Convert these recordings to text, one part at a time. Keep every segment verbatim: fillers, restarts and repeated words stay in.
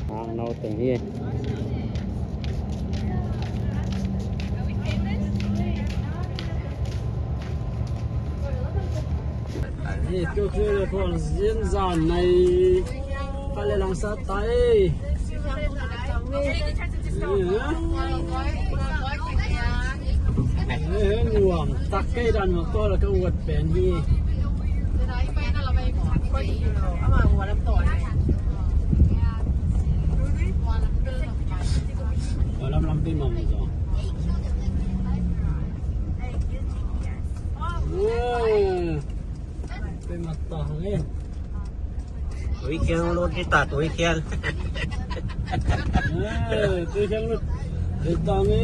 Hangno teng hi. Hi, tu khi le phone zin zan nai. Pale lang sa tai. Nuam tak kei dan ma ko la ka uat pen hi. Lam lam pi mam zo. Pi mat ta hang e. Tui khiang lut hi ta, tui khiang. Tui khiang lut. Tui tang e.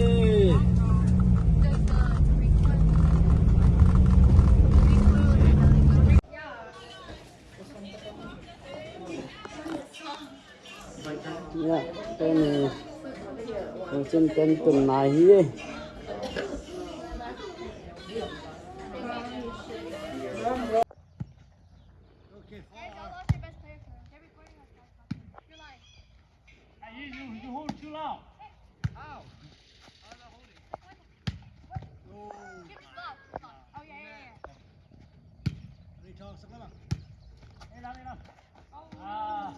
Ya, tuni. Ong cin ten tun nai hi. Hey, you, you, you hold too long. How? How's that holding? Oh. Keep it slow. Oh, yeah, yeah, yeah. Hey, Tom, stop. Hey, Tom, hey, Tom. Oh. Ah.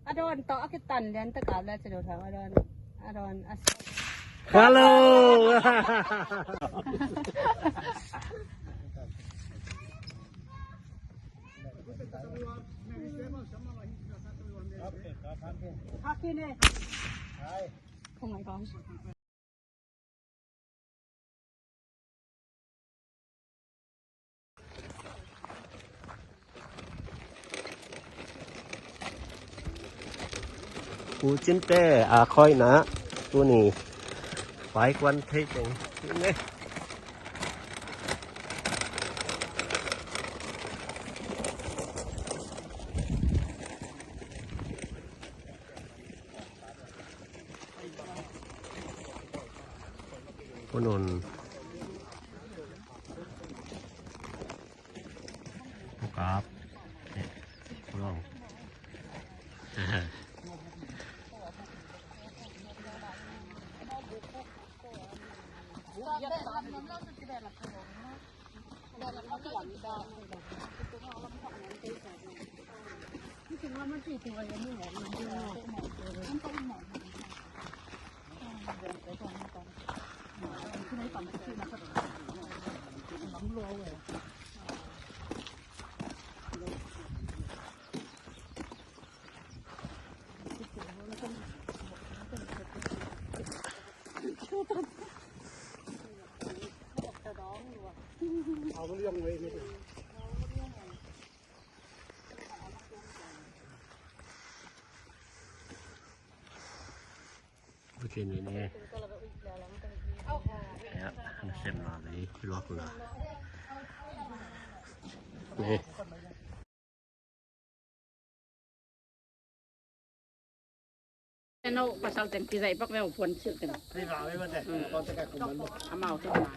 A dawn tawh a kitan lian tak a la ci lo thang a dawn. A dawn a. Hello. Oh my gosh. U Cinte a khawina tuni paikuan thei teng. Hunun. Kap. Eh, pulau. Bukit ni ne. Ya, nasem na lei luak na. Ne. Eno pasal teng kizaih pak veu puan silh teng. Amau tu na.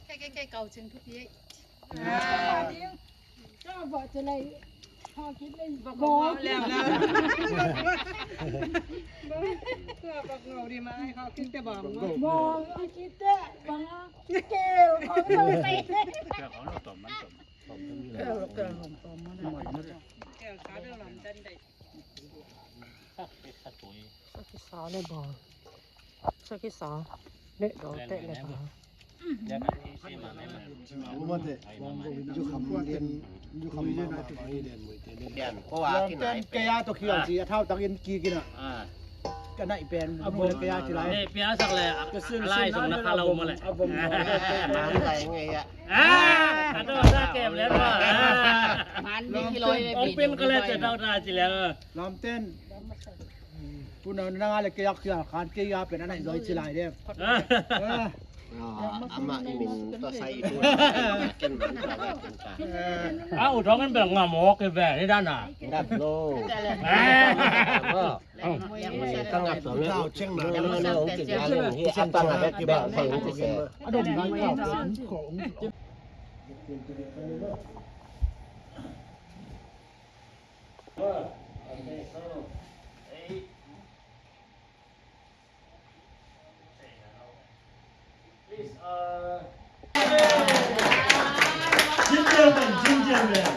Kei, kei, kei, kau cing thupi. Sakisa le bang. Sakisa le dawh teh le bang. Lawmten kei a tawh khial ci a thau takin ki kina. Ka naih pen a vom kei a ci lai. Pia sak le a lai sung na kha lo ma le. A vom. Ah, a tawh sa kem le ma. Ong pin ka le te tawh ta ci le. Lawmten. Puna nang a le kei a khial khan kei a pen a naih zaw ci lai de. Ama i min tawh sa i tu. Ken man tawh sa ken ta. A u thong in bel ngam awk i ve ni dan a. Ngap lo. Ka ngap lo. No, no, no, ong ci ga len hi a pang a bek bek thei ong ci se. Okay, so, eight. Please, uh, gentlemen, gentlemen.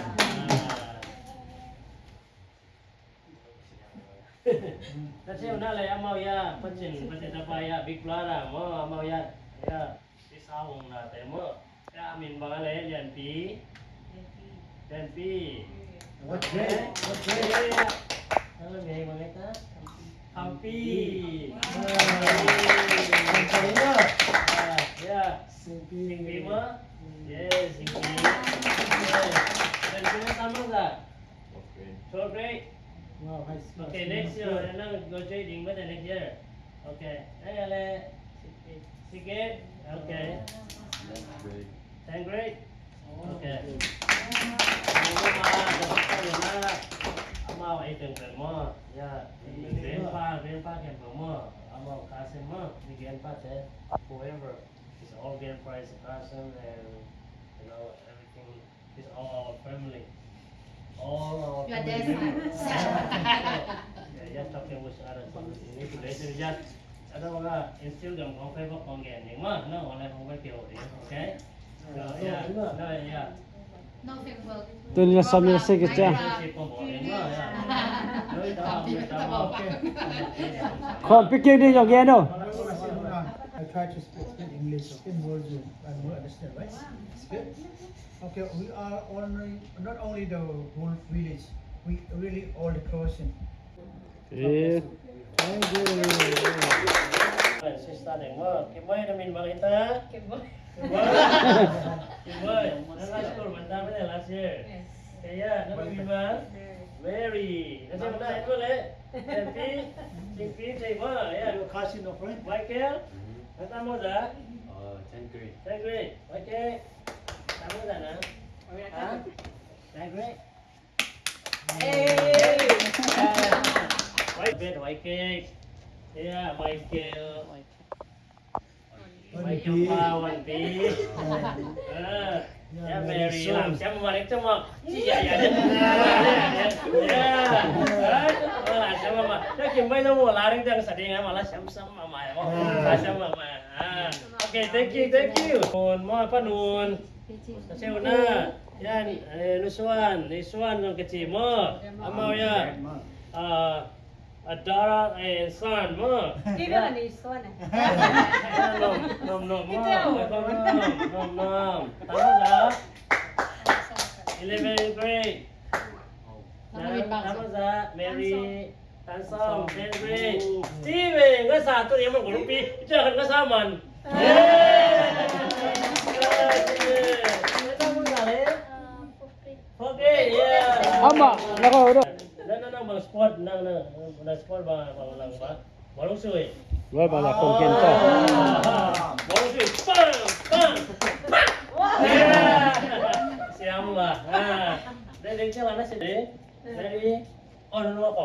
Ka theu na le amau ya, pacin, pacin tapa ya, big brother maw, amau ya, ya. Sisa Hong na te maw. Ya, a min bang a le, Lianpi. Lianpi. What grade? What grade? Ya, ya. Hello, me, bang a ta? Khampi. Khampi. Ya, ya. Singpi. Singpi maw? Yes, Singpi. Yes. Lianpi na sama sa? Fourth grade. Fourth grade. Wow, high school. Okay, next year, nang graduating maw next year? Okay. Nang a le? Sixth grade. Okay. Tenth grade. Tenth grade? Okay. Amau ei pengpeng maw. Ya. Grandpa, grandpa khempeuh maw. Amau cousin maw. Mi grandpa te. Whoever. It's all grandpa is a cousin and, you know, everything. It's all our family. All our family members. Yeah, just talking with other people. You need to listen, just, I don't wanna instill them, okay? But kong gen ni ma, no, wala kong ba kyo, okay? So, yeah, no, yeah. Tuni la sawm ni la sagih ciang. Khawm pi kik ding zong gen o. I try to speak in English, okay, more you, uh, more understand, right? It's good. Okay, we are only, not only the whole village, we really all the closing. Eh. Thank you. Sister deng maw, Kim Boy na min bang hi ta? Kim Boy. Kim Boy. Kim Boy. Nang high school man ta mah last year. Yes. Kei a, nang min bang? Mary. Mary. Nang siapa na itu le? Happy. Singpi, Singpi maw, ya. Your cousin or friend? Michael. Nang ta maw za? Uh, tenth grade. Tenth grade. Michael. Ta maw za na? Ha? Tenth grade. Hey! Wai bet wai kek. Ya, Michael. Michael pa wan pi. Eh, ya, Mary lam siam ma lek cuma. Ya, ya, ya. Ya. Eh, ma la siam ma. Ya, kim bai lo mo la ring dang sa ding ma la siam siam ma ma. La siam ma ma. Ah. Okay, thank you, thank you. Nun, ma pa Nun. Ka seu na. Yan, eh, Nusuan, Nusuan zong ka ci maw. Amau ya. Ah, a daughter and son maw. Nom, nom, nom maw. Nom, nom. Tama za. Eleven grade. Tama za, Mary. Tan sawm, Henry. Steven, nga sa tu ni man ko lupi. Jangan nga sa man. Okay, yeah. Ama, nako do. Na, na, na, bang sport, na, na, na sport ba, ba, ba, ba. Bawlung sui. Bawlung bawlung kum kin to. Bawlung sui. Pang, pang. Siam ba. Ha. Dai dai siam na sini. Ready? On lo ko.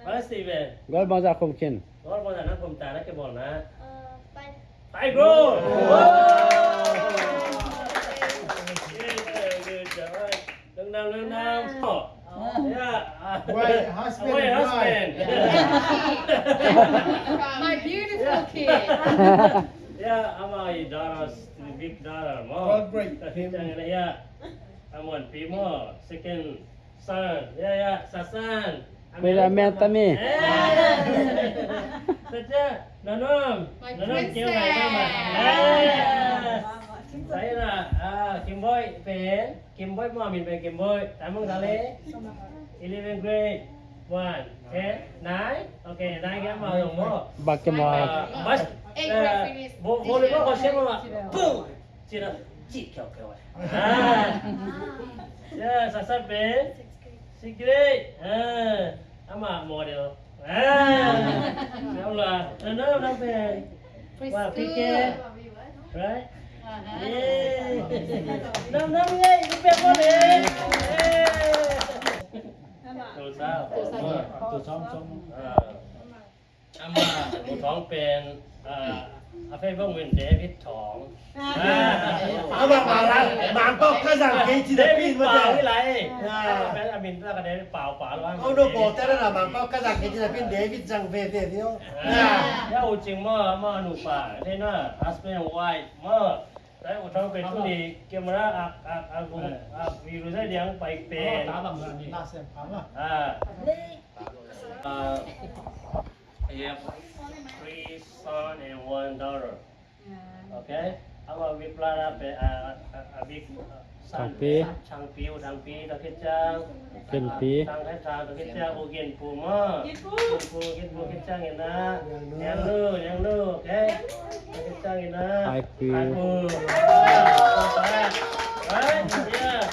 Mana Steven? Gol bangzah kum khin. Gol bangzah na kum ta na ke bol na. Five. Five goal. Good job. Lưng nam, lưng nam. Yeah. Why husband? Why husband? My beautiful kid. Yeah, I'm my daughter's big daughter. Mo. All great. Yeah. I'm one P more. Second. San, ya, ya, Sasan. Pwede amen tami. Saja, nanom. Nanom kêu mày mama. Pen Kim Boy maw, min pen Kim Boy. Taimang dale. Eleven grade. One, ten, nine. Okay, nine ke ama zong maw. Bak ke maw. Mas. Eight grade finish. Volleyball ko siya maw. Boom. Cina. Ci kiao kiao. Ah. Ya, sasat pen. Six grade. Ah. Ama model. Ah. Nau la. Nau nau pen. Wa pike. Right? Yeah. Nam nam ye, ni pek mo le. Tua sa, tua sa, tua sa. Ah. Ama, tua sa pen, ah, a fei bang win David Thong. Ah. Ama, ma la, ma ko ka zang ke ci da pin mo de. Pau ni lai. Ah. Ama pen a min ta ka David Pau Pau lo. Ko no bo te la ma ko ka zang ke ci da pin David zang ve ve yo. Ah. Ya u cing mo, ama nu pa. Te na, husband and wife mo. Dai u thau pen tuni camera ak ak ak gung ak video zai diang pai pen. Ah. Ah, I have three son and one daughter. Okay? Ama big brother pen, ah, ah, ah, big, ah, son. Thangpi. Thangpi, u Thangpi, ta kit ciang. Kenpi. Tang Khai Tang, tua khit ciang u Gen Pu maw. Gen Pu. Gen Pu, Gen Pu khit ciang ina. Niang Nu, Niang Nu, okay. Tua khit ciang ina. Hai Pu. Hai Pu. Right? Yeah.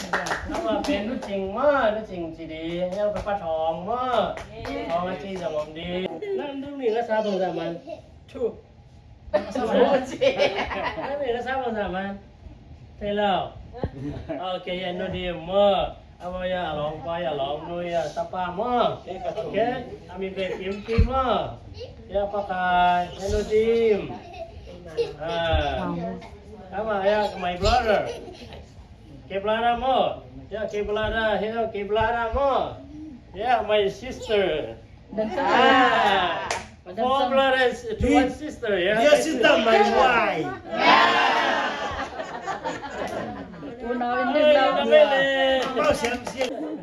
Ama pen Nu Cing maw, Nu Cing ci di. Heo pen Pa Thong maw. Thong a ci zong om di. Nang dung ni la sa bang zaman. Two. Ane na sa bang sa man. Thei lo. Okay, ya Nu Dim maw. Ama ya a lawng pa, ya a lawng nu, ya tapa maw. Okay. A min pen Kim Kim maw. Ya pakai, ya Nu Dim. Ah. Ama ya my brother. Kiblana maw. Ya Kiblana, hello Kiblana maw. Ya my sister. Ah. Four brothers to one sister, yeah. Dia cinta my wife. Unau in din lau dia. Mau siam siam.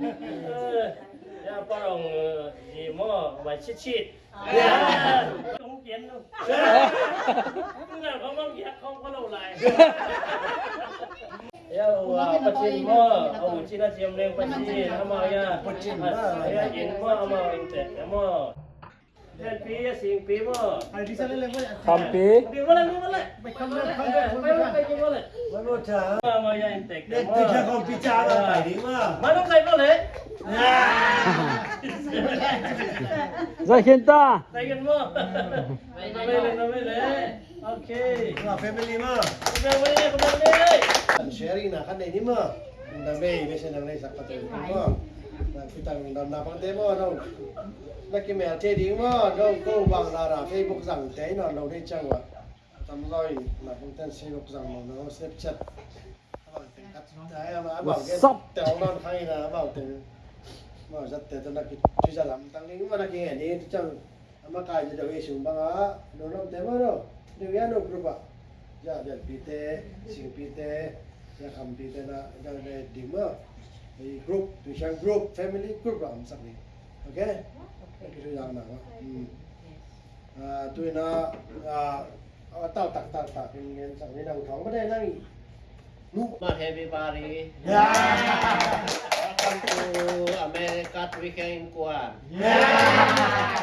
Ya parong di mo mai chit chit. Ya. Tung pian lu. Tung na kong mang ya kong ko lo lai. Ya wa pachin mo. Au china siam leng pachin ama ya. Pachin. Ya in mo ama in te mo. Kampi. Zai khin ta. Okay. Family ma. Sharing na kan nei ni ma. Na mei mei se nang nei sak pateng maw. Na kitang dam na pang te maw, no. Na kimel te ding maw, no, ko bang la ra Facebook zang te no, lo dei chang wa. Tam loi na pang ten Facebook zang maw, no, Snapchat. Abang teng kat. Ai, abang, abang ke. Te ong don khang ina, abang teng. Maw zat te to na ki tui za lam tang ding maw, na ki ngen ding chang. Ama kai ja dau ei sung bang a, no nom te ma no. Deu ya no group a. Ja bian pi te, sing pi te, ya kham pi te na, ja ne ding ma. Ei group, tu siang group, family group la om sak ni. Okay? Okay. Ki tu yang na ma. Hmm. Ah, tu ina, ah, ah, tau tak tak tak, ing ngen sak ni na u thong ma de na ni. Nuh. But everybody. Yeah. Welcome to America Three K in Kuan. Yeah.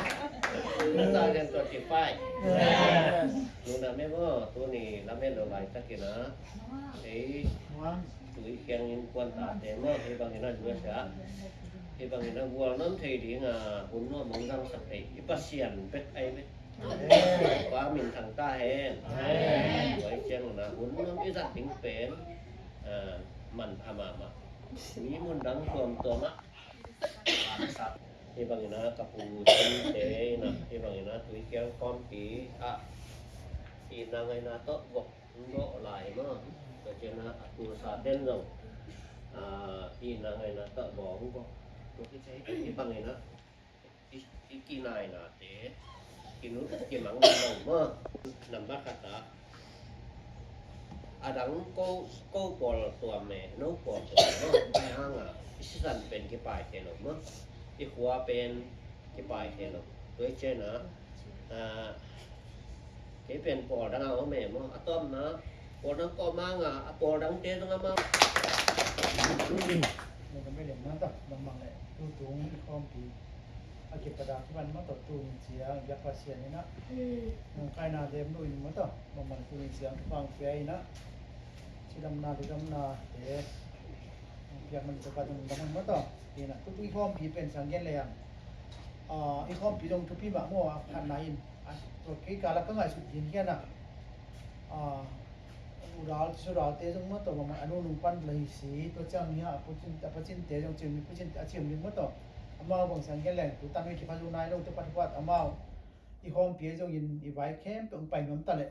Two thousand twenty-five. Yes. Nuna memo, tuni lamelo lai takina. Eh, tui kiang in kuan ta te mo, hibang ina dua sa. Hibang ina gual nam thei ding a, hun no mong dang sak thei. Ipa sian pet ai pet. Amen. Tua min thang ta hen. Amen. Tua i ciang na hun nuam i zat ding pen, ah, man pha mahmah. Mi mun dang tuamtuam ah. Hih bangin ah ka pu Cin te in ah, hih bangin ah tui kiang kawmpi ah, i na ngaina tawh vok hong dawh lai maw. Tua ciang ah a pu sa ten zong, ah, i na ngaina tawh vok hong dawh. Tua khit ciang hih bangin ah i, i kinainate, kinut kimang lo maw. Nambat khat ah, a dang ko, ko pawl tuam e, no pawl tuam e maw. Tua hang a i sisan pen kipai thei lo maw. I khua pen kipai thei lo. Tua i ciang ah, ah, kei pen pawl dang a om e maw. A tawpna, Pawl dang kawh mang a, a pawl dangte zong amau. Nang ka mei lem nang ta, nang mang leh, tu tung i khawmpi a kipat a kipan mah tawh tu ning ciang biak Pasian in ah, nang kaina dem lo in mah tawh, nang mang tu ning ciang kipang pia in ah, cidamna ludamna te nang piak man tawh ka dong dam mah tawh in ah, tu tu i khawmpi pen sang gen leh ang, ah, i khawmpi zong thupi mah maw, a phatna in, ah, tua kei kal a ka ngaihsut ding hian ah, ah, Ural, Sural te zong mah tawh, mah a nunung pan la hi si, tua ciang hi a, a pucin, a pacin te zong ciang, pucin, a ciang ding mah tawh. Amau bang sang gen leng, tu tan mi kipha zu nai lo, tu pat huat, amau i khawmpi zong in, i vai khempeuh ong pai nuam ta leh,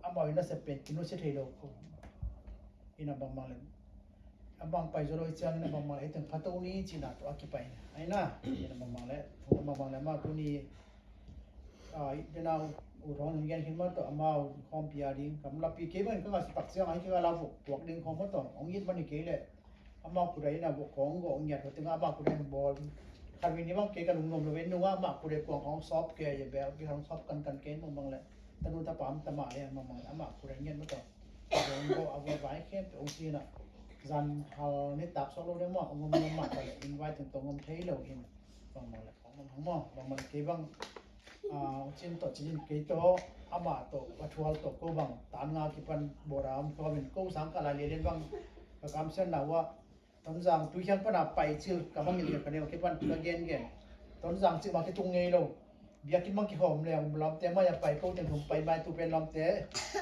amau in a sep pen, kinu sia thei lo. In a bang bang leh, a bang pai zo lo i ciang, in a bang bang leh, i teng pha to ni, cina tawh a kipai. Ai na, in a bang bang leh, a bang bang leh, amau tu ni, ah, i denau u thong hong gen khin mah tawh amau khawmpi a ding kam lapi kei bang ka ngaihsut tak ciang a hi kei ka la vok puak ding khawng mah tawh hong it man hi kei leh amau kudai in a vok khawng gawh ngiat hua tengah amau kudai hong bawl khat mi ni bang kei ka lungnuam lo ve nungah amau kudai kuang khawng sawp kei a bel kei khawng sawp kankan kei mah bang leh tanu tapa am tama leh mah bang leh amau kudai ngiat mah tawh hong gawh a vok vai khempeuh hong ci in a zan hal ni tak sawk lo deuh mah hong om mah mah ta leh in vai teng tawh hong om thei lo in mah bang leh Bangman hong maw, bangman kei bang, ah, cin tawh, cin kei tawh, amah tawh, a thual tawh, ko bang, tan nga kipan, bora om ko min, ko sang ka lai lian bang, ka kamsian na ua, Tonzang, Tuikhiang pana pai cil, ka bang in ka neu kipan, ka gen gen. Tonzang cil ma kitung ngei lo, biakinn bang kihawm le, lawmte mai a pai, ko teng thum pai mai, tu pen lawmte,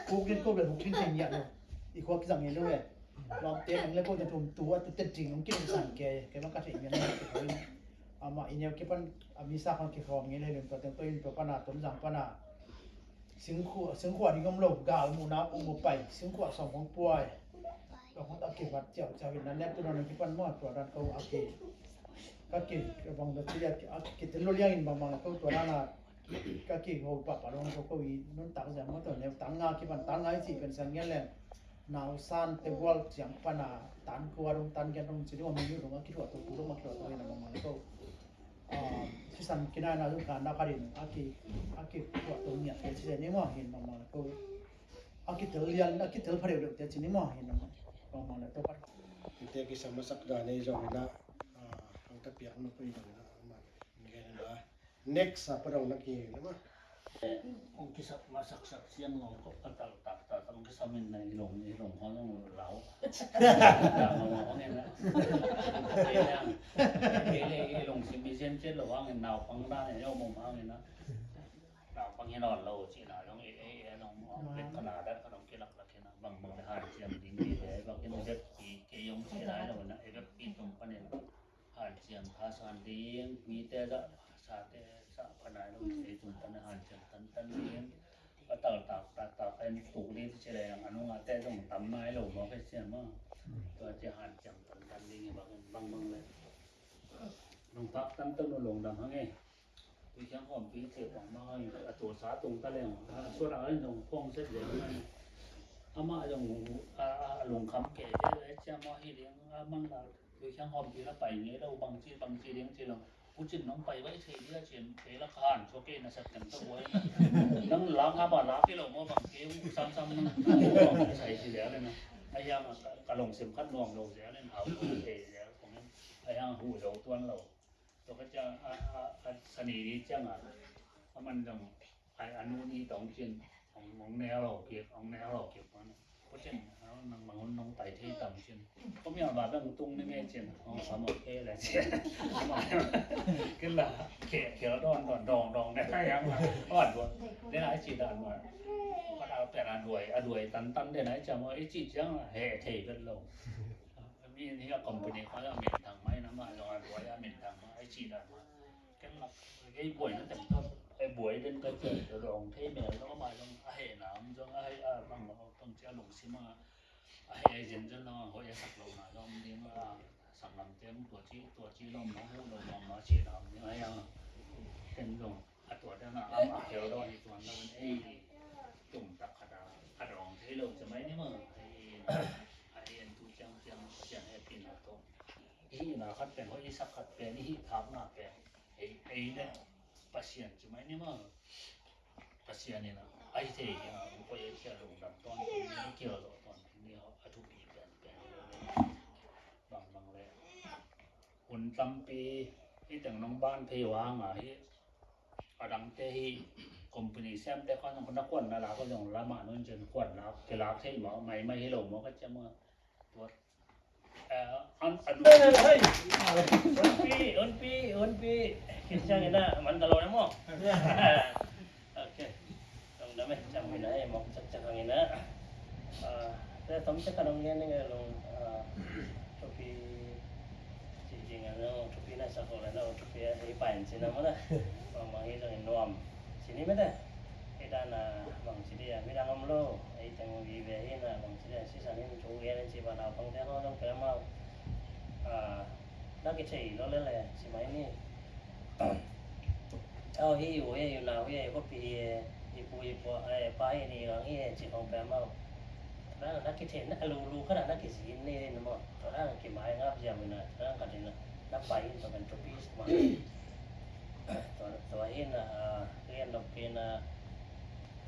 huk din ko bel huk din thei ngiat lo, i khua kizang ngei lo e. Lawmte bang le ko teng thum tu a tu ten ting, hong kitung san ke, ke bang ka thei ngiat lo, Amah i neu kipan a misa khang kikhawm ngei le lem tua teng tua in tua pana Tonzang pana singkhua, singkhua ding om lo, gal muhna om uh pai, singkhua sawm khong puai. Tua khong a kivat ciauciau in nan lem tu nan kipan maw tua dan ko a ki, ka ki, ka bang tua ci a ki, a ki tel lo liang in bang bang ko tua dan a ka ki ho pa pa long ko ko i nun tak zia maw tua neu tan nga kipan tan nga i ci pen sang ngian lem. Nausan te bual ciang pana tan kua dong tan gen dong ci dong a mi dong a kithuah to tu dong a kithuah to in a mama ko. Sisan kinai na dong kan na kharin a ki a kithuah to ngiat te ci le ni ma hin mama ko. A kitel lian a kitel pha deuh deuh te ci ni ma hin mama ko. Te kisam masak dan ei zong ina ang ka piak ma pui dong ina ma gen ina. Next a padong na ki na ma. Kong kisap ma saksak siang long ko a tal tak tak kong kisam in na ilong ilong hong long lau. Lau hong long hong in na. Kei le ilong sim mi sian chet lo hong in nau pang dan in yo mom hong in na. Nau pang in on lo ci na long e e e long hong pet ka na dat ka long kilak lak in na bang bang le han siam ding ki le bang in na bet ki ke yong ci na lo na e bet ki tung pan in. Hanciam thasan ding mite zah sate zah phanai lo ei tung pan hanciam tantan ding a tal tak tak tak en tuk ding ci leng a nungah te zong tam nai lo mawk ei siam a tua ci hanciam tantan ding i bang bang bang le nong tak tantan lo longdam hang ei. Tui siang khawmpi thei kuang mah a tua sa tung ta leng a suat a in zong phong set leng a amah zong a lungkham kei te le ciam a hi ding a man la tui siang khawmpi la pai ngei lo bangci bangci ding ci lo pucin nong pai vai thei dia cin kei la ka han suak kei na sat kan ta buai nang lak a ba lak kei lo maw bangci sam sam nang sai si leng le na a hiang ka lungsim khat nuam lo zel in hau thei zel kong in a hiang hu zo tuan lo. Tua ka ciang a, a, a sani ni ciang a, a man dong ai a nu ni tong cin ong ong neu lo kik ong neu lo kik man. Ko cin a nang mang hun nong tai thei tam cin. Ko mi a ba dong tung ni me cin ong sa mo ke le cin. Ken la ke ke don don dong dong ne ka yang la. Wan wan. Den ai ci dan wan. Ka da pe a duai a duai tan tan den ai ciang a i ci ciang a he thei vet lo. Mi ni a company kha a min thang mai na ma zong a duai a min thang mai ai ci dan ma. Ken lak ei buai na tem tawh ei buai den ka ci dong thei mel lo ma zong a he na am zong a he a bang lo tong ci a lungsim a a he ai zen zen lo a hoi a sak lo na zong ding a sak lam tem tua ci tua ci lo ma hu lo ma ma ci na am ding a yang ken zong a tua dan a am a khel lo ni tuan lo ei tum tak khat a a dong thei lo ci mai ni ma ei a en tu ciang ciang ciang he pin a to. I hihna khat pen hoih i sak khat pen i hih thakna pen ei ei le Pasian ci mai ni ma Pasian in a ai thei hi a ko ei cia lungdam tawn i kial lo. Tampi hi teng nong ban phei uh hang a hi. A dangte hi company siamte khawng zong na khuan na lak uh zong lamah nun cin khuan lak kilak thei mawh maimai hi lo maw ka ciam uh. Tua, eh, an, an, unpi, unpi, unpi. Kiciang ina man ka lo na maw. Ok. Lungdam e, ciang mina e, mawk ciakciak hang ina. Ah, te tom ciak ka nong ngen ning e lung, ah, thupi ci ding a no, thupi na sa ko la no, thupi a hei pain ci na mo na. Mama hi zong in nuam. Ci ni mete. Hei dan a bang ci dia, midang om lo. Hei teng vive hi na, bang ci dia, sisan in thu gen ci ba naupangte hong dong pe mau. Ah, na kithei lo lele, ci mai ni. Aw, hi uh, hi uh, nau hi uh, khuapi hi uh, i pu, i pu, eh, pa hi ni, gang hi uh, ci khong pia mau. Tua na kithei na, a lu lu khat na kizin ni, ni maw. Tua na kimai ngap ziam na, tua na khat na, na pai in tua kan two piece ma. Tua, tua hi na, ah, rian dok pi na,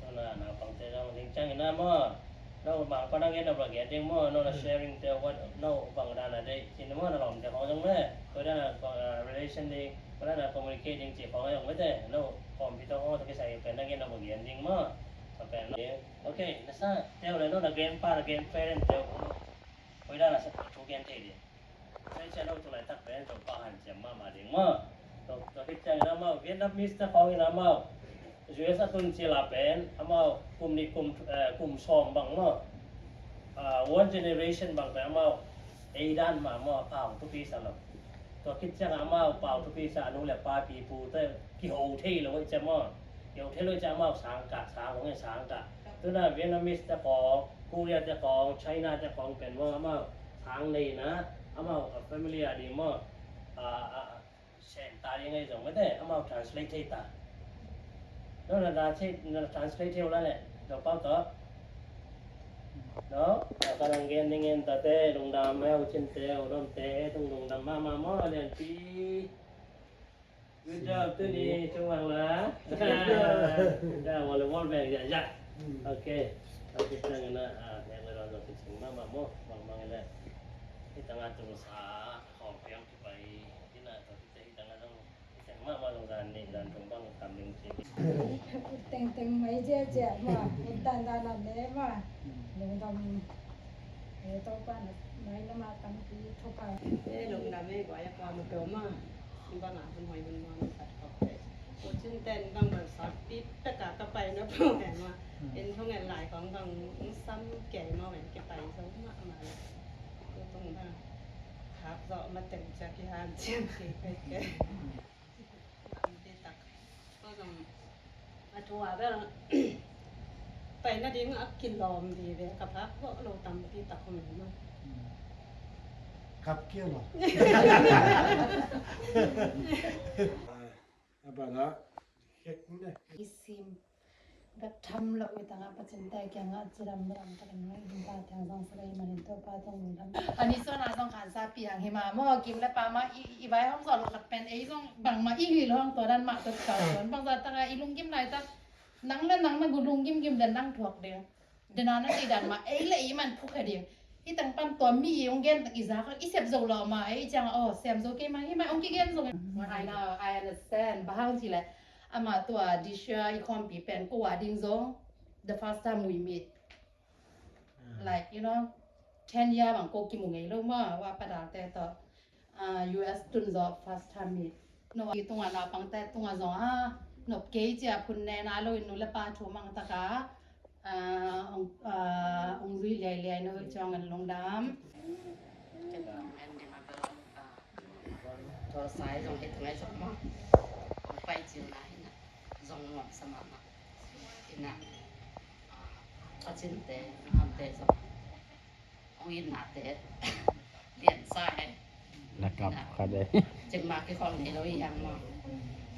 Tuna naupangte zong ding ciangin na maw, no bang pa na gen na bang gen ding maw, no na sharing te what, no bang dan a dei cin maw, na lawmte khong zong me, ko dan a, ah, relation ding, ko dan a communicate ding ci khong zong me te, no computer khong to kisai pen na gen na bang gen ding maw. Ka pen ding. Ok, na sa teu le no na grandpa na grandparent teu ko dan a sa thu gen thei ding. Tua ciang no tu laitak pen Topa hanciam mahmah ding maw. Tua, tua khit ciangin amau Vietnamese te khawngin amau U S a tun cil a pen amau kum nih kum, eh, kum sawm bang maw. Ah, one generation bang pen amau ei dan mah maw, pau thupi sa lo. Tua khit ciang amau pau thupi sa, a nu le pa pi pu te kiho thei lo ei ciang maw. Kiho thei lo ei ciang amau sang kah, sang hong e sang kah. Tuna Vietnamese te khawng, Korea te khawng, China te khawng pen maw amau sang nei na, amau a family a ding maw, a, a, a, sem ta ding ei zong mete, amau translate thei ta. No, na, na, na translate thei uh la le, no pau to. No, na ka nang gen ning en ta te, lungdam, eh, u cin te, u don te, tung lungdam ma, ma, maw, lian pi. Good job, tuni, chung wang la. Ya, volleyball bek ya, ya. Ok. Ok, tang na, ah, nek le ron zong kicing ma, ma, mo, mang, mang le. Hi tang a tung sa, khawng piang kipai, hi na, tua hi tang a zong, hi tang ma, ma zong zan ni, zan tung bang tam ding ci. Teng teng mai zia zia ma, in tan dan a ne ma. Lungdam. E, Topa na mai na ma tampi thupha. E, lungdam e, guai a kuama peuhmah. Bang a hun hoi hun muang sat khop te. Ko cin ten bang bang sat pi pek a ka pai na peuh e mah. En thong en lai kong bang sam kei mah en kipai zo mahmah le. Ko tung bang hap zo ma teng cia kihan ciang kei pek kei. Tampi tak. Ko zong a thu a bel pai nading a kilawm vive, ka phak vawh lo tampi tak om lo. Kap kia lo. A bala. I sim. Bek tham lo i tangah Pasian te kiangah cidam midang takin hong i hong pa thiang zong sa lei manin Topa tong lungdam. Ani suan a zong khansa piang hi ma maw, kim le pa ma i, i vai hong zawh lo khat pen ei zong bangmah i hi lo hong tua dan mah tua kau tuan bangza takah i lunggim laitak nang le nang na gu lunggim gim den nang thuak ding. Den a na nei dan mah ei le i man phuk he ding. Hi tang pan tua mi i hong gen tak i zak i sep zo lo ma ei ciang aw sem zo kei ma hi ma hong kigen zong. I know, I understand. Bahang ci le ama tua this year i khawmpi pen ko a ding zong the first time we meet. Like, you know, ten year bang ko kimu ngei lo ma, wa padal te to, ah, U S tun zo first time meet. No, i tunga naupang te tunga zong a, nop kei cia phun ne na lo in nu le pa thu mang taka, ah, ong, ah, ong zui liai liai no ciang an lungdam. Ken ong en ding a bel, ah, Tawlsai zong hi tungai zong ma. Ong pai cil na hi na. Zong nuam sa mahmah. Hi na. Ah, Kachin te, Ngam te zong. Ong in na te. Lian sa he. Na kap kha de. Cikmah kikhawng nei lo i hiam maw.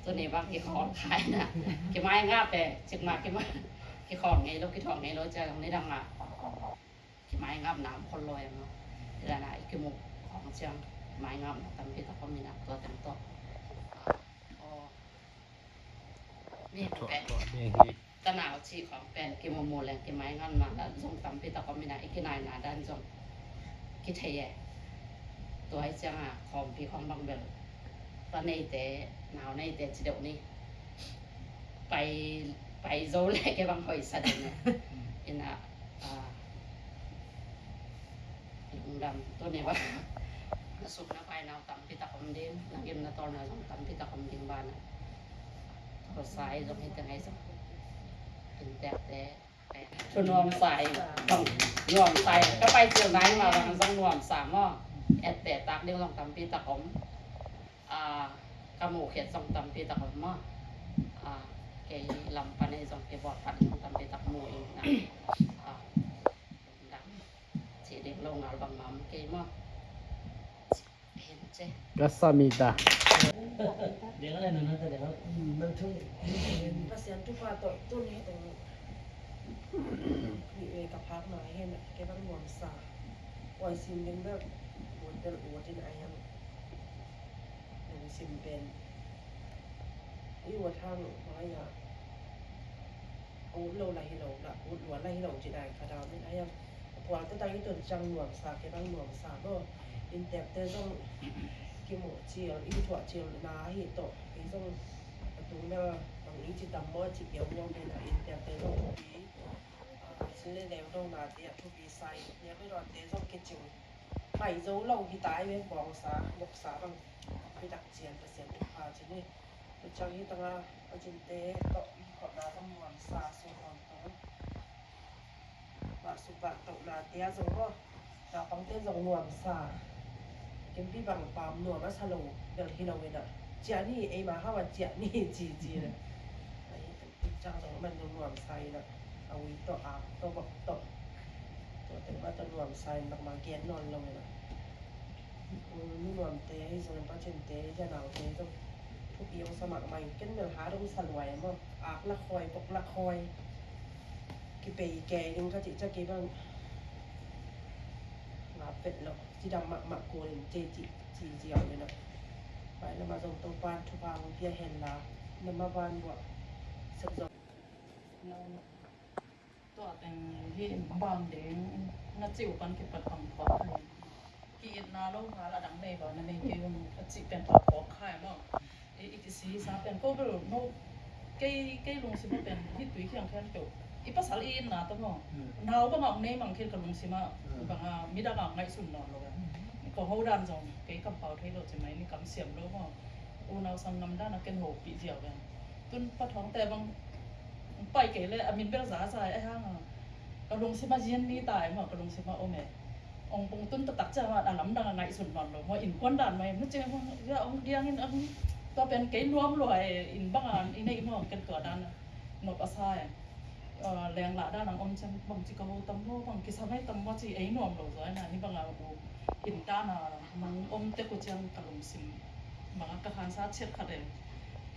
Tuni bang kikhawng khai na. Kimai ngap e. Cikmah kimai. Kikhawng nei lo, kikhawng nei lo cia zong ni dang a. Kimai ngapna om khol lo e maw. Hi dan a i kimu khawng ciang kimai ngapna tampi tak om hi na tua teng tawh. Aw. Mi pen tanau cih khawng pen kimumu leng kimai ngapna dan zong tampi tak om hi na i kinaina dan zong kithei e. Tua hi ciangah khawmpi khawng bang bel, pa neite, nau neite ci deuh ni. Pai, pai zo le kei bang hoih sa ding e. Ina, ah, lungdam tuni bang. Na sum na pai nau tampi tak om ding, na gim na tawlna zong tampi tak om ding banah. Tua sa i zong hi teng ai zong. Inntekte. Thu nuamsa i bang, nuamsa i ka pai cil nai ma bang zong nuamsa maw. Ette tak ding zong tampi tak om. Ah, ka muh khiat zong tampi tak om maw. Ah, kei lam pan ei zong kei bawlphat zong tampi tak mu ing na. Ah, dang ci ding lo ngal bang mam kei maw. Ka sa mi ta. Pasian thupha tawh tun hi teng. Nih ve ka phak na hen, kei bang nuamsa. Oi sim ding bel, ut bel ut in ai hang. Nang sim pen. I ut hang mai a. Ut lo la hi lo la, ut lua la hi lo ci dai ka dau min ai hang. Pual te tang i tun ciang nuamsa, kei bang nuamsa maw. Inntekte zong kimuh cil, i thuah cil na hi tawh. Kei zong a tung bel bang i ci tam maw ci piau maw kei na inntekte zong thupi. Ah, sin le leu dong na te a thupi sa i. Nia kei dawn te zong kicing. Pai zo lo hi ta i ve bawngsa, boksa bang. Pi dak cian Pasian thupha ci ni. Tua ciang hi tanga a cinte tawh i khawmna zong nuamsa, sung nuam tawh. Mah suk bah tohna tia zong maw. Naupangte zong nuamsa. Kimpi bang pam nuam a sa lo bel hi lo in a. Ciah ni, eima hau a ciah ni ci ci in a. Ahi, ciang zong man zong nuamsa in a. A ui tawh, ak tawh, bok tawh. Tua teng mah tawh nuamsa in bangmah gen nawn lo in a. Nu nuamte ahi zong, pacinte, zanaute zong. Thupi hong sa mahmah in ken bel ha dong sa luai maw. Ak la khoi, bok la khoi. Kipei kei ding ka cih ciang kei bang ngap vet lo. Cidam mahmah kul in ci ci ci ziau in a. Pai lamah zong Topa'n thupha hong pia hen la. Na maban buah sep zong. Tua teng hi bang ding na cih uh pan kipat bang phawk thei. Ki-itna lo ngal a dang nei ba na nei kei un a cih pen phawk phawk khai maw. I, i kisi sa pen ko bel no kei, kei lungsim a pen hi tui khiang khian keu. I pasal i itna tawh maw. Hmm. Nau bang a ong nei mang khin ka lungsim a, hmm, bang a midang a ngaihsun nawn lo. Hmm. Ko ho dan zong kei kampau thei lo ci mai ni kam siam lo maw. Unau sanggam dan a ken hopih ziau ven. Tun pa thawngte bang pai kei le a min bel za za e hang a. Ka lungsim a zin ni ta e maw, ka lungsim a om e. Ong pung tun taktak ciang a lamdang a ngaihsun nawn lo maw, innkuan dan maw, nu cing hong zia ong diang in a hong tua pen kei nuam lua e, inn bang a i neih maw, ken tua dan a nop a sa e. Lenglah dan ang om ciang bang ci ka ho tam maw, bang kisa mai tam maw ci ei nuam lo zaw e na, hi bang a u inn dan a nong om tek uh ciang ka lungsim bang a ka khansa ciat khat e.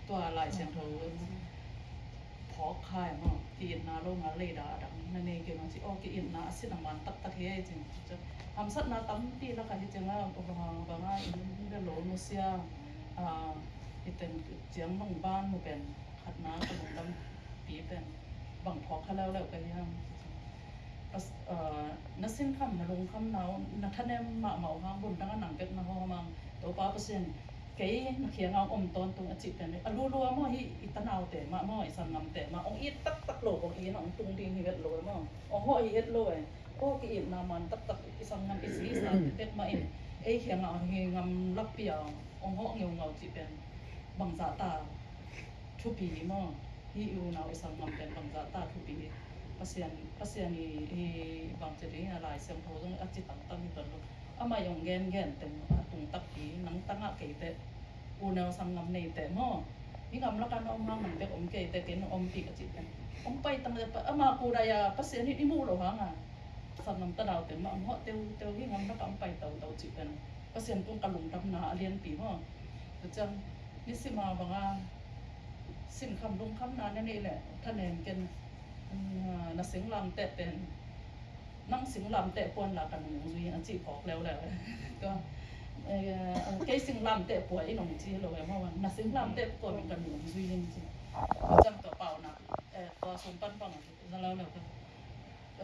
Tua Lai Siangtho phawk khai maw, ki-itna lo ngal lei da a dang na nei kei maw ci, aw ki-itna a sin a man taktak hi ei cin. Hamsatna tampi lak a hi ciang a, bang a inn bia lo nusia, a, i teng ciang bang ban mu pen khatna ka lungdampi pen bang phawk kha leuleu ka hiam. Pas-, ah, na sinkham, na lungkham, na, na thanem mahmah uh hang bundang a nang bek na hawm hang. Topa Pasian, kei na khiang a om tawntung a cih pen a lulua maw hi i tanaute mah maw, i sanggamte mah. Ong it taktak lo, ong it ong tung ding hi het lo maw. Ong hawh hi het lo e. Aw ki-itna man taktak i sanggam i si i sa bek mah in ei khiang a hi ngam lakpi a ong hawh ngeungau cih pen bangzah ta thupi hi maw. Hi i unau i sanggam pen bangzah ta thupi hi. Pasian, Pasian i, i bangci ding a Lai Siangtho zong a ci tangtang hi tuan lo. Amah i ong gengen teng a tung takpi nang tangah keite unau sanggam neite maw. Hi ngam lakah na om hang nang bek om keite kei nong ompih a cih pen. Ong pai tang le pa, ama kudai a Pasian hi i muh lo hang a. Sanggam tanaute mah ong hawh teuteu hi ngam lakah ong pai tautau cih pen. Pasian tung ka lungdamna a lianpi maw. Tua ciang nisim a bang a sinkham lungkhamna na neih leh thanem ken, mm, na singlamteh pen nang singlamteh puan la ka nung zui a cih phawk leuleu. Tua, eh, kei singlamteh pua in ong ci lo e maw, na singlamteh pua min ka nung zui in ci. Tua ciang tua paunak, eh, tua sum pan bang za leuleu ka,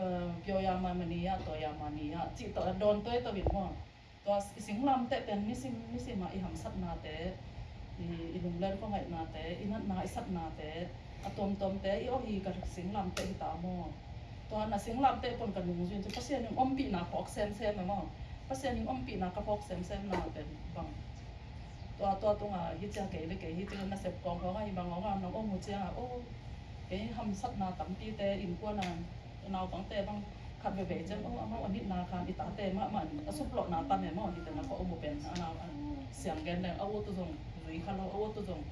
eh, pio ya ma mani ya, tua ya mani ya cih tua dawn tua tua in maw. Tua i singlamteh pen nisim nisim ah i hamsatnate, i, i lunglel khuangaihnate, i natna i satnate, a tuamtuamte i awh hi ka singlamteh hi ta maw. Tua na singlamteh pon ka nungzui in cu Pasian in ompihna phawk semsem e maw. Pasian in ompihna ka phawk semsemna pen bang, tua, tua tunga hi cia kei le kei hi cia nasep kawng kawng a hi bang kawng a nang om uh cia, oh, kei hamsatna tampite innkuan a naupangte bang khat veve ciang, oh, amau a nitna khan i tate mahmah in a suplawhna tam e maw, hite na ka om uh pen a nau a siang gen leng a ut uh zong zui kha lo, a ut uh zong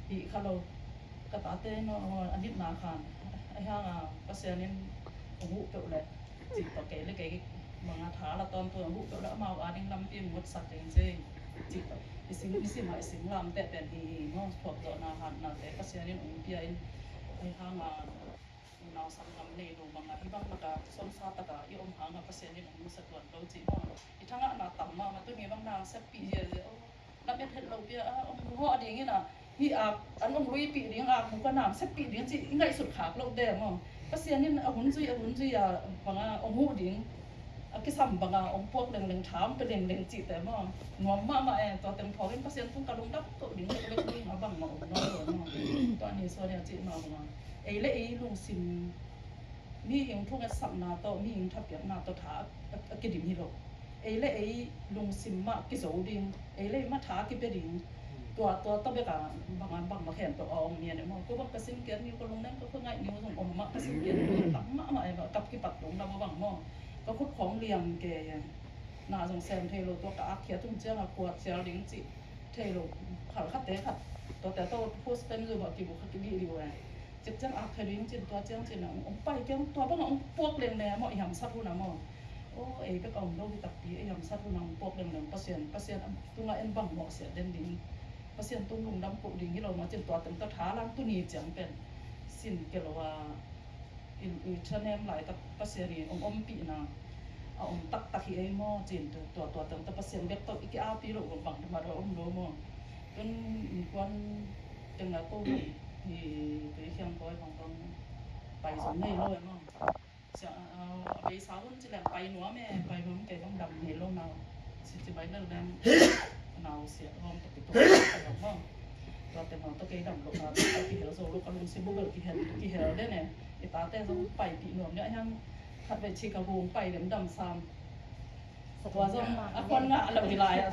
hih kha lo. Ka tate no a nitna khan a hianga Pasian in hong huh peuh leh cih tawh kei le kei manga tha la tawntung hong huh peuh leh amau ading lampi hong ngotsak ding cei cih tawh i sing, i singlamteh pen hi hi maw, thuakzawhna hatnate Pasian in hong pia in a hianga unau sanggam nei lo banga hi bang laka sawmsa taka i om hanga Pasian in hong nusia tuan lo cih maw. I thangahna tam mahmah tuni bang na seppih ziazia, oh, lam et het lo pia a hong nuhawh dingin a, hi a an hong luipih ding a muka na seppih ding cih i ngaihsut khak loh de maw. Pasian in a hun zui a hun zui a banga hong huh ding, a kisam banga hong puak lengleng, tham pe lengleng cihte maw. Nuam mahmah e, tua teng phawkin Pasian tung ka lungdam koh ding lek lek ding a bangmah om lo maw. Tua ni suan a cih mah banga ei le ei lungsim mihing thungetsakna tawh, mihing thapiakna tawh tha a, a, a kidim hi lo. Ei le ei lungsim mah kizo ding, ei le ei mah tha kipia ding. Tua, tua tawh bek a bang a bang mah khempeuh a om mian e maw. Ko bang ka sin kiat ni, ko lungnem ka khuangaih ni zong om mah, ka sin kiat ni tam mahmah e maw, kap kipat lungdam a bang maw. Ka khut khawng liam ke na zong sem thei lo, tua ka ak khiat hun ciang a kuat sial ding cih thei lo, khal khatte khat tuate tawh post pen zu bah kibuk kha kibih liu e. Cik ciang ak thei ding cin tua ciang cin a hong pai keng tua bang a hong puak leng le maw, i hamsat hun a maw. Oh, ei bek a om lo hi takpi, ei hamsat hun a hong puak leng leng Pasian, Pasian a tunga en bang mawh siat den ding, Pasian tung lungdam koh ding hi lo maw cin tua teng tawh thalang tuni ciang pen sin ke lo a i, i thanem laitak Pasian i hong ompihna a om taktak hi ei maw cin tu, tua, tua teng tawh Pasian bek tawh i ki-api loh bang bang dum a om lo maw. Tun innkuan teng a ko hi, i tui khiang kawi bang bang pai zong nei lo e maw. Sia, a, a beisa hun ci leng pai nuam e, pai nuam kei bang dam nei lo nau. Ci ci bai lel leng nau sia hong tuk tuk pai lo maw. Tua teng hong tuk kei dam lo na, tua kihel zo lo ka lungsim bubel kihel, kihel den e. I tate zong paipih nuam nia hiang khat vei ci ka hong pai dem dam sam. Tua zong a khuan ngah lo hi lai a.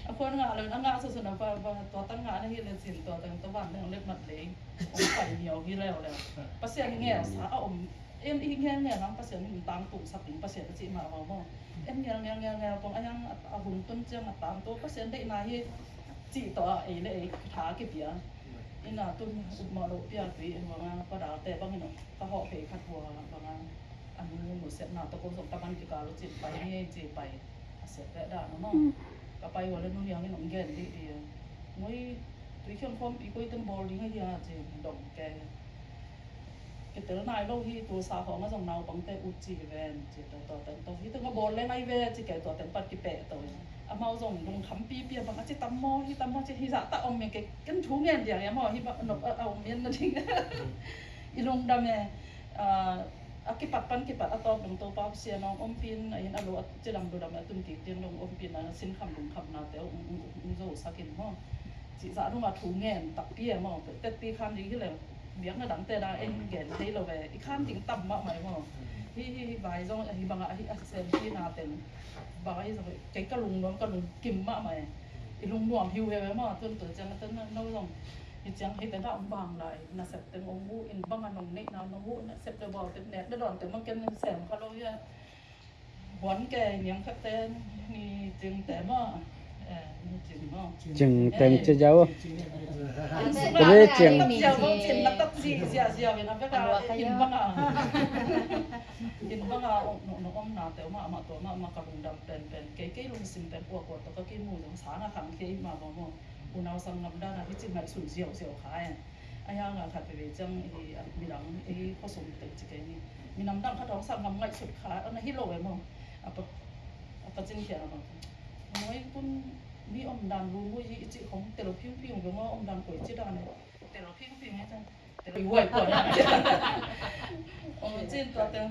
A khuan ngah lo, a ngah susun a pa, pa, tua tan ngah na hi le cin tua teng tua van teng let mat lei. Hong pai niau hi leu leu. Pasian ngelsa a om. En i ngel ngel ang Pasian in tangtung sak ding Pasian a cih mah maw maw. En ngel ngel ngel ngel pong a hiang a, a hun tun ciang a tangtung Pasian deihna hi cih tawh a ei le ei tha kipia. Ina tun upmawh loh pia tui en vang a padalte bangin ka hawh phei khat hua bang a. A nu, nu sepna tawh ko zong ka man kikal uh cin pai ni ei ci pai. A sep leh dan a maw. Ka pai uh a le nu hiangin hong gen dih dih a. Ngoi tui khiang khawmpi koi ten bawl ding a hia ci dong ke. Kitel nai lo hi, tulsa khawng a zong naupangte ut ci hi ven ci tua tua teng tawh hi teng a bawl leng ai ve ci kei tua teng pat kipeh to. Amau zong lungkhampipi a bang a ci tam maw, hi tam maw ci hi zah ta om e kei ken thu ngen diang e maw hi bang a om mian na ding. I lungdam e. A, a kipat pan kipat a tawp dong Topa Pasian hong ompin a in a lo a cidam ludam a tun kik tiang dong ompin a sinkham lungkhamnate hong, hong, hong zosak in maw. Cihzah dong a thu ngen takpi e maw. Tetpi khan ding hi leng biakna dangte da en gen thei lo ve. I khan ding tam mahmah e maw. Hi, hi, hi vai zong hi bang a hi a senpi na teng bang a hi zong kei ka lungnuam ka lungkim mahmah e. I lungnuam hiu hiu e maw. Tun tun ciang a tun no zong hi ciang hi te da hong bang lai. Nasep teng hong uh in bang a nong neihna nong uh nasep le bawl teng nek da dawn teng bang ken sem kha lo hi a. Buan ke niang khat te ni cing te maw. Eh, ni cing maw. Cing teng ci jau. Ka ve cing. Ziau bang cin na tak zi zia zia ve na ve ka in bang a. In bang a ong no no om na te ma ma to ma ma ka lungdam pen pen. Kei kei lungsim pen kua kua to ka kimu zong sa na khang kei ma bang maw. Unau sanggam dan a hi ci ngaihsun ziau ziau kha e. A hiang a khat veve ciang hi a midang hi khosum teng ci kei ni. Minam dang khat hong sanggam ngaihsut kha a na hi lo e maw. A pa, a pa cin khia a bang. Noi tun mi om dan lu mui hi i ci khong telo phiu phiu ve maw om dan koi ci dan e. Telo phiu phiu e ciang. Telo i wai kua na. Ong cin tua teng.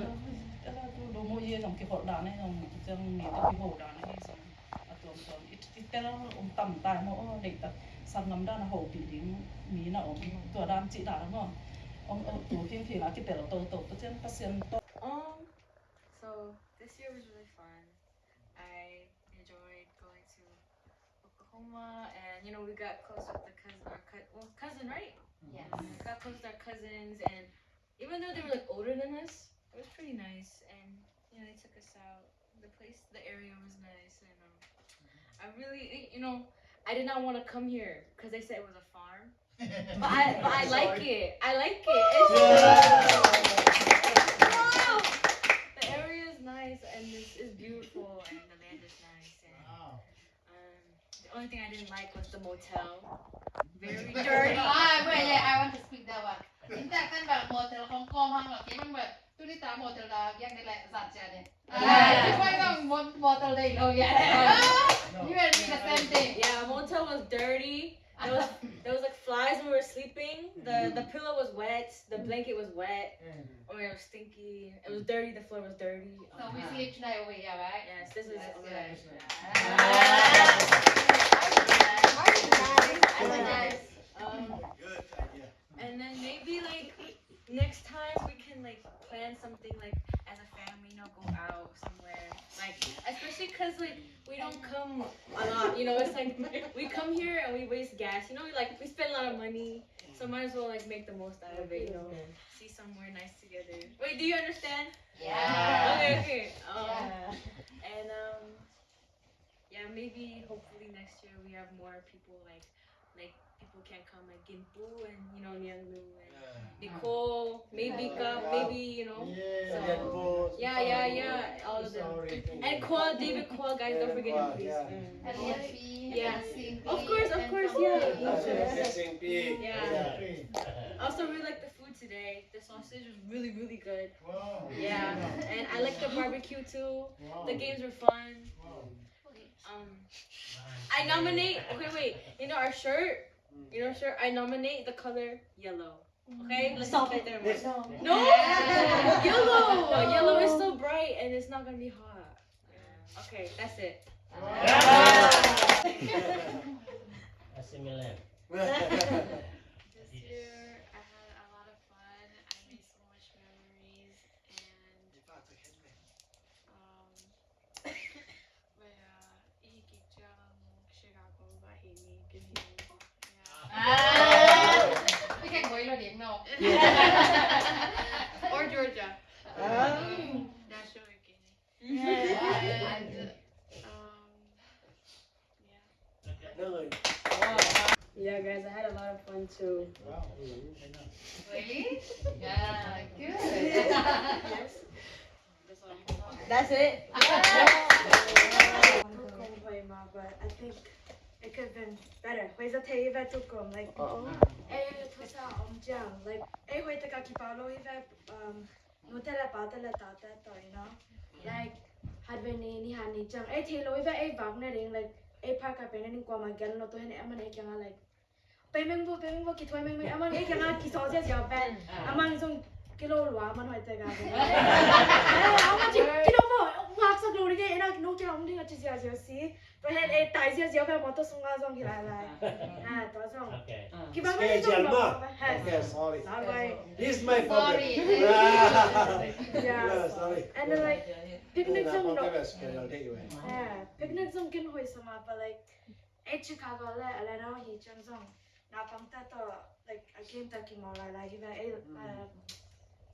Tua tu lu mu ye zong kiholh dan e zong, zong mi tawh kiho dan e zong. A tuamtuam i, i tel om tam tai maw, aw, deihtak sanggam dan a hopih ding mi na om, tua dan cih dan maw. Om, om, tu phingphing a kitel toto, Pasian, Pasian tawh. Um, so this year was really fun. I enjoyed going to Oklahoma, and, you know, we got close with the cousin, our cou-, well, cousin, right? Yes. We got close with our cousins, and even though they were, like, older than us, it was pretty nice, and, you know, they took us out. The place, the area was nice, and, um, I really, you know, I did not want to come here because they said it was a farm. But I, but I like it. I like it. It's, wow. The area is nice, and this is beautiful, and the land is nice, and, um, the only thing I didn't like was the motel. Very dirty. Ah, wait, yeah, I want to speak that one. Inta kan ba motel Hong Kong hang lo, kei bang ba, tuni ta motel da, yang de le, zat ja de. Ah, kei bang mo-, motel de lo, yeah. You and me the same thing. Yeah, motel was dirty. There was, there was, like, flies when we were sleeping. The, the pillow was wet. The blanket was wet. Or it was stinky. It was dirty. The floor was dirty. So we sleep tonight over here, right? Yes, this is over there. Um, and then maybe, like, next time we can, like, plan something, like, as a family, you know, go out somewhere. Like, especially 'cause, like, we don't come a lot, you know, it's like we come here and we waste gas, you know, like, we spend a lot of money, so might as well, like, make the most out of it, you know, see somewhere nice together. Wait, do you understand? Yeah. Okay, okay. Um, and, um, yeah, maybe hopefully next year we have more people, like, like, people can come, like Ginpu and, you know, Niangnu and Nicole, maybe Gam, maybe, you know. So, yeah, yeah, yeah, all of them. And Kual, David Kual, guys, don't forget him, please. Mm. And Lian Pi, yeah. And Sing Pi, of course, of course, yeah. Sing Pi. Yeah. I also really like the food today. The sausage was really, really good. Wow. Yeah, and I like the barbecue too. Wow. The games were fun. Wow. Um, I nominate. Okay, wait. You know our shirt. You know our shirt. I nominate the color yellow. Okay, let's stop it there. No, yellow. Yellow is so bright and it's not gonna be hot. Okay, that's it. Assimilan. This year I had a lot of fun. I made so much memories, and, um, Wait, uh, i hih kik ciang Chicago va hih ni kin hih ni. Yeah. Ah. Pi kek boi lo ding no. Or Georgia. Ah. National kin hih ni. Yeah. And, um, yeah. Yeah, guys, I had a lot of fun too. Wow. Really? Yeah, good. Yes. That's it. Tukum hoih mah, but I think it could have been better. Hoih za thei hi ve tukum, like, ei those are om ciang, like, ei hoih tak a kipak lo hi ve, um, nute le pate le tate tawh, you know, like, hat ve ni, ni hat ni ciang ei thei lo hi ve, ei vak na ding, like, ei pha ka pe na ding, kuamah gen lo, tua hi na, aman ei kiangah, like, pei meng bo, pei meng bo, kithuai meng meng, aman ei kiangah kisawl ziazia pen. Aman zong kilo lua, aman hoih teka pen. Aman ci, kilo bo, ngaksak lo ding e, ena no kiang om ding a ci ziazia si. Tua hen ei tai ziazia pen mawtaw sungah zong hi lailai. Ha, tua zong. Kibang mah zong lo. Okay, sorry. This is my problem. Yeah. Sorry. And then, like, picnic zong lo. Picnic zong ken hoih sa mah, but, like, ei Chicago le Atlanta hi ciang zong naupangte tawh, like, a game te kimawl lailai hi ve, ei, uh,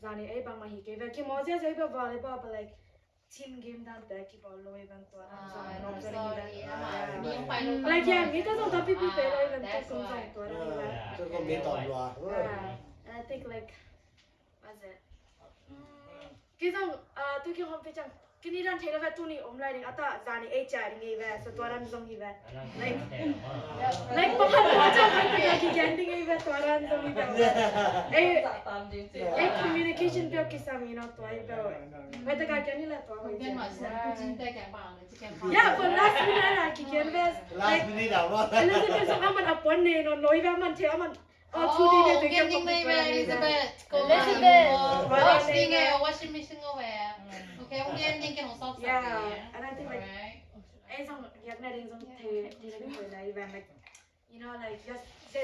zani ei bangmah hi kei ve, kimawl ziazia hi ve, volleyball, but, like, team game dante kibawl lo hi ve, tua dan zong, ah, no, sorry, sorry, ah, mi hong pai lo, like, yeah, mite zong tampipi pe lo hi ve, tua kum zong tua dan hi ve. Tua kum mi tawm lua. And I think, like, What's it? Mm, kei zong, ah, tu kei hong pi ciang, kei ni dan thei lo ve, tuni om lai ding, a ta zani ei ciah ding ei ve, so tua dan zong hi ve. Like, like, pakhat tua ciang, like, kigen ding ei ve, tua dan zong hi ve. Ei, ei communication peuh kisam hi no tua hi ve. Hoih teka gen hi la tua hoih teka. Yeah, but last minute la kigen ve. Last minute la. Elizabeth zong aman a puan nei no, no hi ve, aman thei, aman Oh, oh, game ding nei ve, Elizabeth. Elizabeth. Wash ding e, washing machine over here. Kei hong gen ding, kei hong sawpsak ding. Yeah, and I think, like, ei zong giak na ding zong thei, thei na ding hoih na event, like, you know, like, just,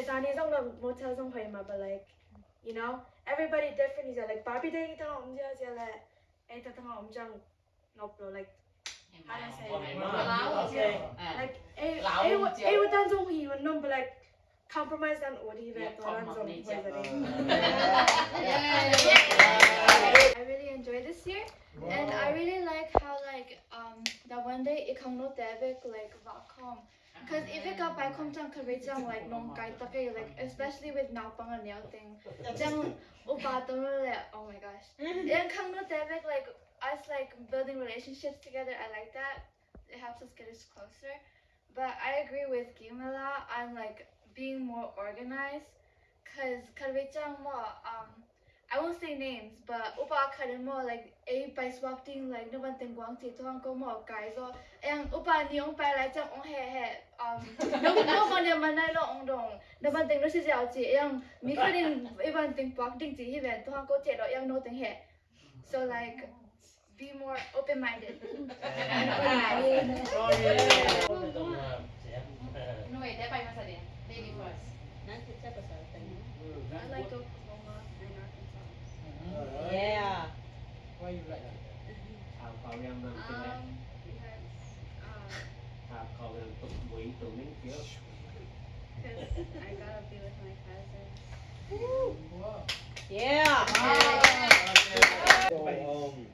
zani zong lo motel zong hoih mah, but, like, you know, everybody different, is like, Barbie Day kita om zia zia le, ei ta tang om zang nop lo, like, how do I say it? Like, ei, ei, ei, wa tan zong hi un nom, but, like, compromise dan udi ve to dan zong hi ve. I really enjoyed this year, and I really like how, like, um, the one day i khangno te bek, like, va khawm. Cause i vek a pai khawm ciang khat vei ciang, like, nong kai tak e, like, especially with naupang a neu teng. Ciang upa tawm lo le, oh my gosh. Yang khangno te bek, like, us, like, building relationships together, I like that. It helps us get us closer. But I agree with Kimela on, like, being more organized, cause khat vei ciang maw, um, I won't say names, but upa khat in maw, like, ei pai suak ding, like, na ban teng guang ci tuang ko maw, kai zo. Yang upa ni ong pai lai ciang ong he he, um, no, no ko ne man nai lo ong dong. Na ban teng no si ziau ci, yang mi khat in i ban teng puak ding ci hi ven tuang ko ci lo, yang no teng he. So, like, be more open-minded. No, wait, that by Pasadena. Lady first. I like Oklahoma and Arkansas. Yeah. Why you like that? Um, because, um, 'cause I gotta be with my cousins. Yeah. So, um,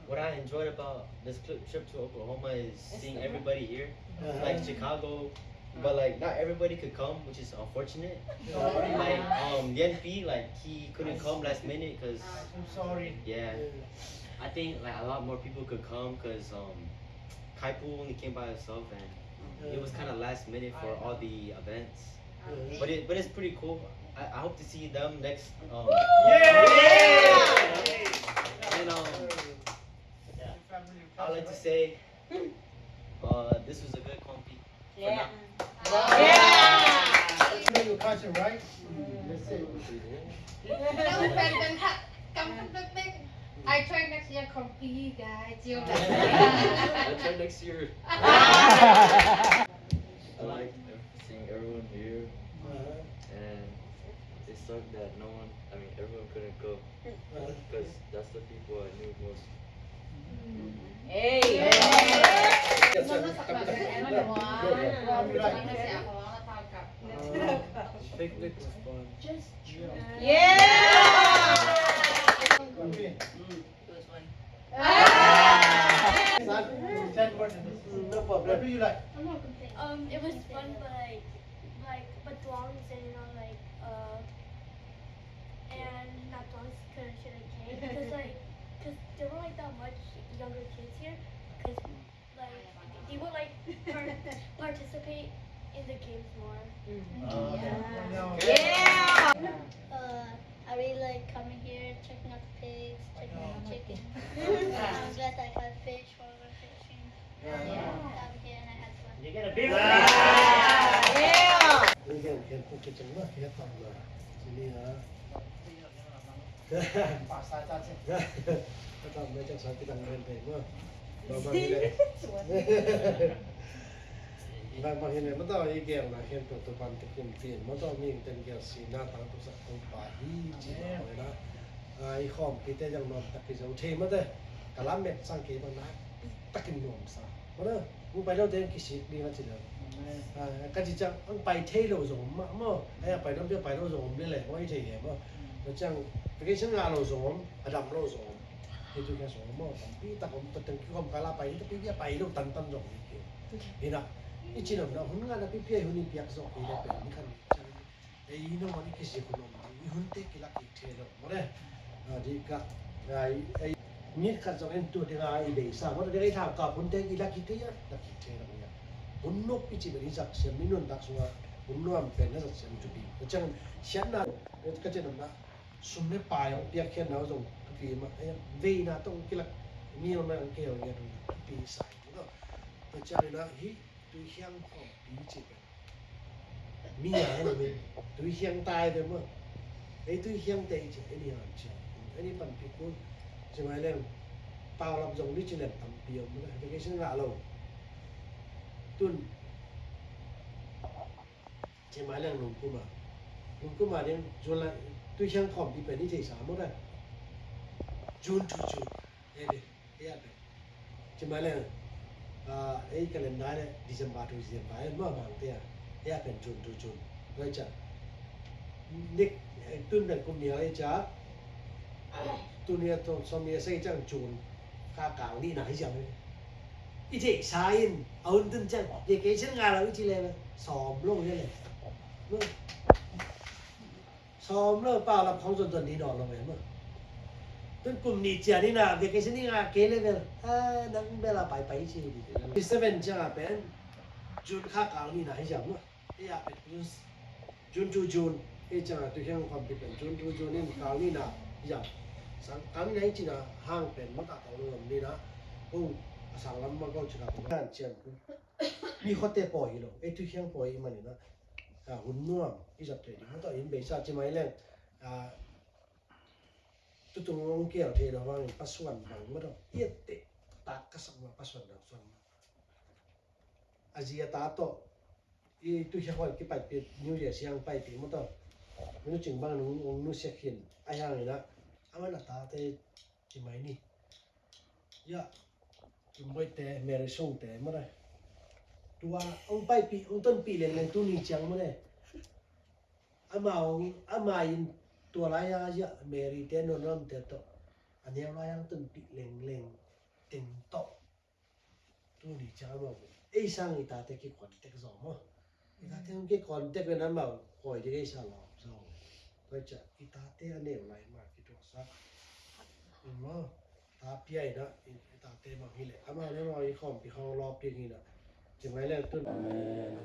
what I enjoyed about this cli- trip to Oklahoma is seeing everybody here, like Chicago, but, like, not everybody could come, which is unfortunate. Like, um, Yan Pi, like, he couldn't come last minute because, I'm sorry. Yeah, I think, like, a lot more people could come because, um, Kaipu only came by herself and it was kind of last minute for all the events. But it, but it's pretty cool. I, I hope to see them next. Um, yeah! And, um, I'd like to say, uh, this was a good compy. Yeah. Yeah. You know your cousin, right? That's it. I try next year compy, guys. I try next year. I like seeing everyone here, and it sucked that no one, I mean, everyone couldn't go, because that's the people I knew most. Hey! Picnic was fun. Yeah! It was fun. No problem. What do you like? Um, it was fun, but like, like, but tuang, you know, like, uh, and not tuang, because, like, 'cause there were, like, that much younger kids here, 'cause, like, they would, like, par- participate in the games more. Yeah. Uh, I really like coming here, checking out the pigs, checking out the chickens. I'm glad I caught fish while we were fishing. Yeah. Down here, and I had fun. You get a big— Yeah. Ka tam mai cak sa kitang ren thei maw. Bang bang hi leh. Bang bang hi leh, mataw i gel na khen tua tua pan te kum pin, mataw mi ten gel si na tang tu sak kong pa hi ci na. Ai khawm pi te jang nuam tak pi zo thei mataw. Ka lam met sang ke bang na takin nuam sa. Mana, bu pai lo te kisik ding a ci lo. Amen. Ah, ka ci ciang, ang pai thei lo zong om mah maw. Ai, a pai lo, bia pai lo zong om lel leh, maw, i thei leh, maw. Mm. Tua ciang, vacation ngah lo zong om, a dam lo zong om. Hi tu kia zong om, maw. Tampi tak om, tua teng kikhawm kal a pai, tapi bia pai lo tantan zong om hi. Hi na, i ci lo na, hun ngah na pi pi a hun i piak zong hi na pen, ni khan. Ei, no, i kisik hun om, i hun te kilak kik thei lo, maw le. Ah, di ka, ah, ei, ei, mit khat zong en tu ding a i beisa, maw le, di ka i thau ka hun te kilak kik thei a, lak kik thei lo, ya. Hun nuam i ci bel i zak siam, i nuntak sung a hun nuam pen na zak siam thupi. Ka ciang siam na, ka ciang na, sum le pai hong piak khiat na zong thupi mah, ei, veina tawh kilak, mi hong na ang kei hong ya, thupi sa, no. Ka ciang na, hi, Tuihiang khawmpi ci pen. Mi a lo min. Tuihiang tai ve maw. Ei Tuihiang te ci, ei ni a ci. Ei ni panpih kul. Ci mai leng. Paulap zong ni ci leng tampi om na, vacation ngah lo. Tun ci mai leng nungkum a, nungkum a ding July, tui hiang khawm pi pen i theihsa maw na. June to June. Ei, ei, ei, a pen ci mai leng, ah, ei calendar le December to December ei maw, bang te a, ei, a pen June to June. Tua i ca, nik, eh, tun pen kum nih a i ca, tun i a tong sawm nih a sei ciang June kha kal nihna hi ciang. I theihsa in a hun tun ciang vacation ngah lo i ci le sawm lo hi le. Sawm lo, Paulap khawng zon zon ni nawn lo ve maw. Tun kum nih ciang ni na vacation ni ngah kei le vel. Ah, nang bel a paipai ci hi. Seven ciang a pen June kha kal nihna hi ciang maw. Ei, a pen June, June to June. Ei, ciang a tui hiang khawm pi pen June to June in kal nihna hi ciang. Sang kal nihna hi cihna hang pen maw, ta tawh lo lam nihna. Ko a sang lam maw, ko ci ka ko kan ciang ko. Mi khuate pawi hi lo. Ei, tui hiang pawi i man i na. A, hun nuam i zat thei ding. Maw, tawh in beisa ci mai leng, a, tutung hong kial thei lo vangin pasuan bang maw, tawh i et teh tak ka sak ma pasuan dang suan ma. A zi a ta tawh i tui hiang khawm kipaipih, New Year siang paipih maw, tawh. Minu cing bang nung hong nusia khin a hiang i na. A man a tate ci mai ni. Ya, Kim Boih te, Mary Sung te maw na. Tua hong paipih, hong tonpih lengleng tuni ciang maw na. Ama hong, ama in tua lai a, ya, Mary te, Nuan Ram te tawh a neu lai a hong tonpih lengleng teng tawh tuni ciang ama hong, ei sang i tate kicontact zaw maw. I tate hong kicontact ve na, amau kawi ding ei sa lawm zaw. Tua i ciah i tate a neu lai ma kituaksak. Maw, ta pia i na, i tate bang hi leh amau le amau i khawmpi khawng lawp ding hi na. Ci mai leng tun. Amen.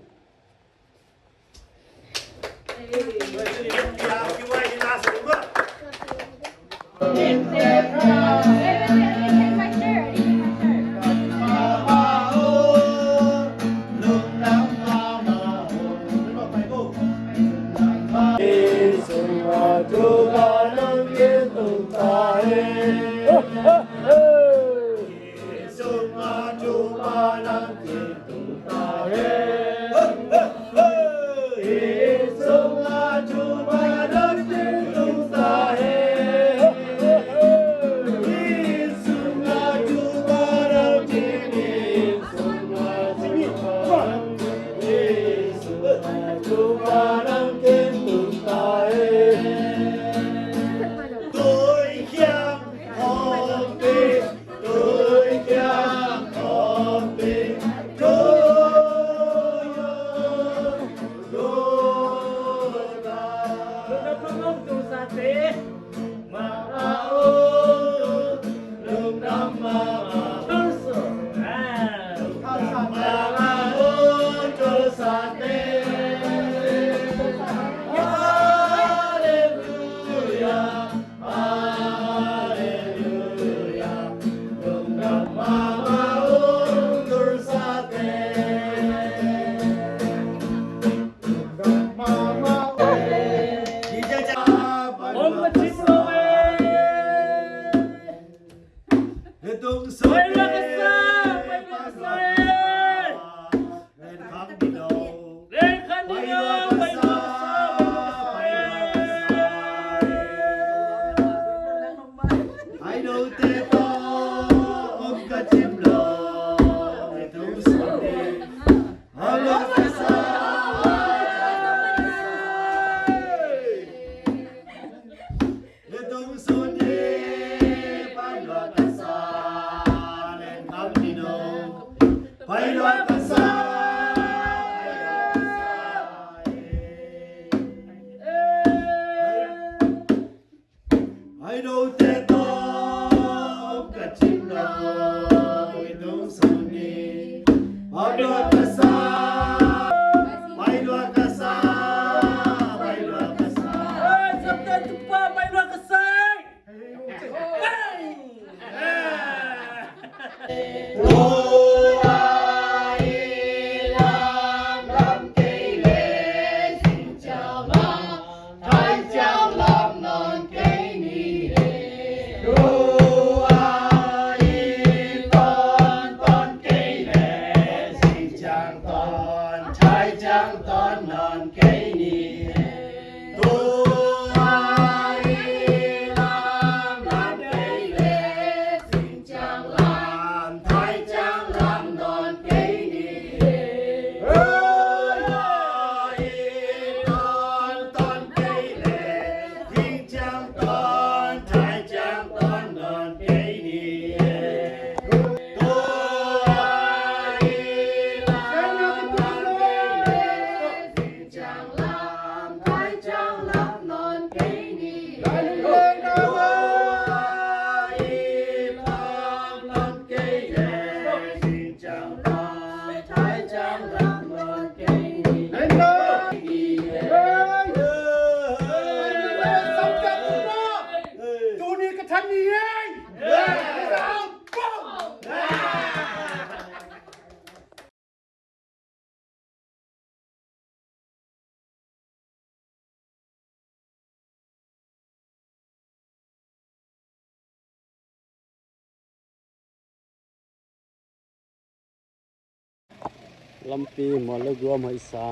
Lampi mual le guam hoih sa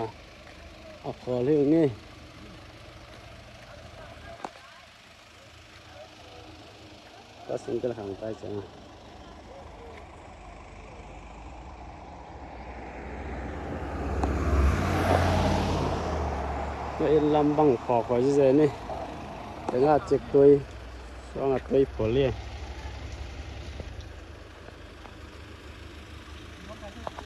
a khawl hi ung e. Ka singkil khang tai ciang a, ka inn lam bang khawkhuai zizen hi. Tengah ciktui, suangah tui phul hi.